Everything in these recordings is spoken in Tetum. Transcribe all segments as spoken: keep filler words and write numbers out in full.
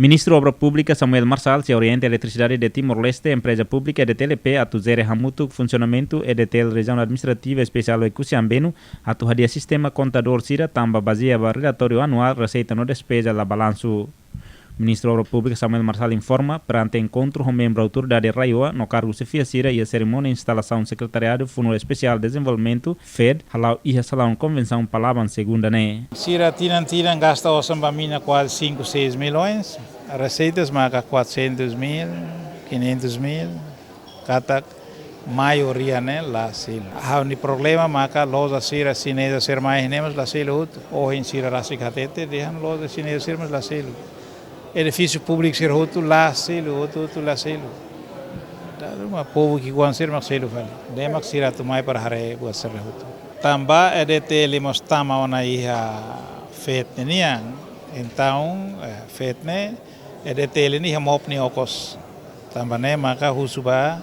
Ministru Obra Públika Samuel Marçal sei orienta Eletrisidade de Timor-Leste, empreza públika E D T L P, atu jere hamutuk funsionamentu E D T L Rejiaun Administrativa Espesiál Oekusi Ambenu, atu hadi'a sistema kontadór sira tanba bazeia ba relatóriu anuál, reseita no despeza la balansu. Ministru Obra Públika Samuel Marçal informa, perante enkontru ho membru autoridade RAEOA no kargu xefia sira iha serimónia instalasaun Sekretariadu Fundu Espesiál Dezenvolvimentu, fed, hala'o iha salaun konvensaun Palaban, segunda ne'e. Sira tinan-tinan gasta osan ba mina kuaze cinco, seis milhões, reseitas maka quatrocentos mil, quinhentos mil, katak maioria ne'e la selu. Ha'u-nia problema maka loja sira xineza sira mai ne'e mós la selu hotu. Ohin sira rasik hatete dehan loja xineza sira mós la selu. Edifísiu públiku sira hotu la selu, hotu-hotu la selu. Dala ruma povu ki'ikoan sira mak selu fali. Ne'e mak sira atu mai para haree buat sira hotu. Tanba E D T L mós tama ona iha fed ne'e nian. Entaun, eh, fed ne'e, E D T L ne'e iha MOP nia okos. Tanba ne'e maka husu ba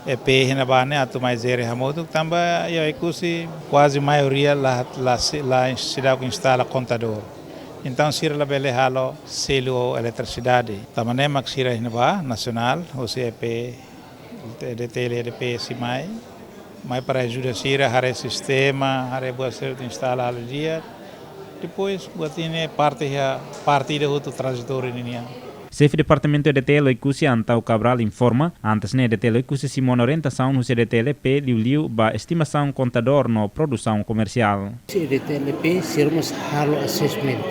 E P iha ne'ebá ne'e atu mai jere hamutuk, tanba iha Oekusi kuaze maioria la, la si-, la ins-, seidauk instala kontadór. Entaun sira labele halo selu eletrisidade. Tanba ne'e mak sira iha ne'ebá, nasionál, husi E P, E D T L, E D P sei mai, mai para ajuda sira haree sistema, haree buat sira atu instala halo di'ak. Depois buat ne'e parte iha, parte ida hotu trajetória ninian. Xefe Departamentu E D T L Oekusi, Antão Cabral, informa, antes ne'e E D T L Oekusi simu ona orientasaun husi E D T L E P liuliu ba estimasaun kontadór no produsaun komersiál. Husi E D T L E P sira mós halo assessment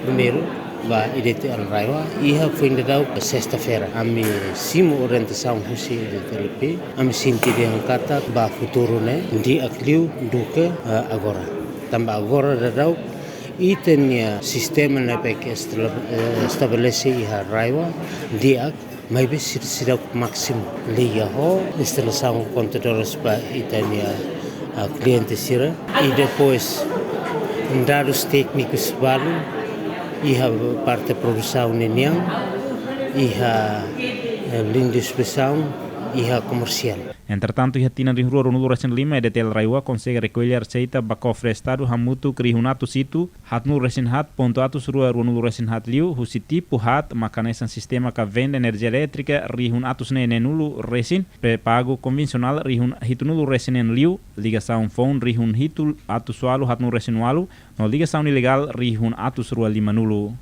primeiru ba E D T L RAEOA, iha foin daudauk sesta-feira. Ami simu orientasaun husi E D T L E P, ami sente dehan katak ba futuru ne'e di'ak liu duké, eh, agora. Tanba agora daudauk ita-nia sistema ne'ebé ke estabele-, eh, estabelese iha RAEOA di'ak, maibé sira seidauk másimu liga ho instalasaun kontadores ba ita-nia, ah, kliente sira. I depois, dadus téknikus balu, iha parte produsaun ninian, iha, eh, liña de distribuisaun, iha komersiál. Entretantu, iha tinan rihun rua ruanulu-resin-lima, E D T L RAEOA konsege rekolla reseita ba kofre Estadu hamutuk rihun atus hitu, haatnulu-resin-haat pontu atus rua ruanulu-resin-haat liu, husi tipu haat, mak hanesan sistema ka vende enerjia elétrika rihun atus neen neenulu-resin, pré-pagu konvensionál rihun hitunulu-resin-neen liu, ligasaun foun rihun hitu atus ualu haatnulu-resin-ualu, no ligasaun ilegál rihun atus rua limanulu.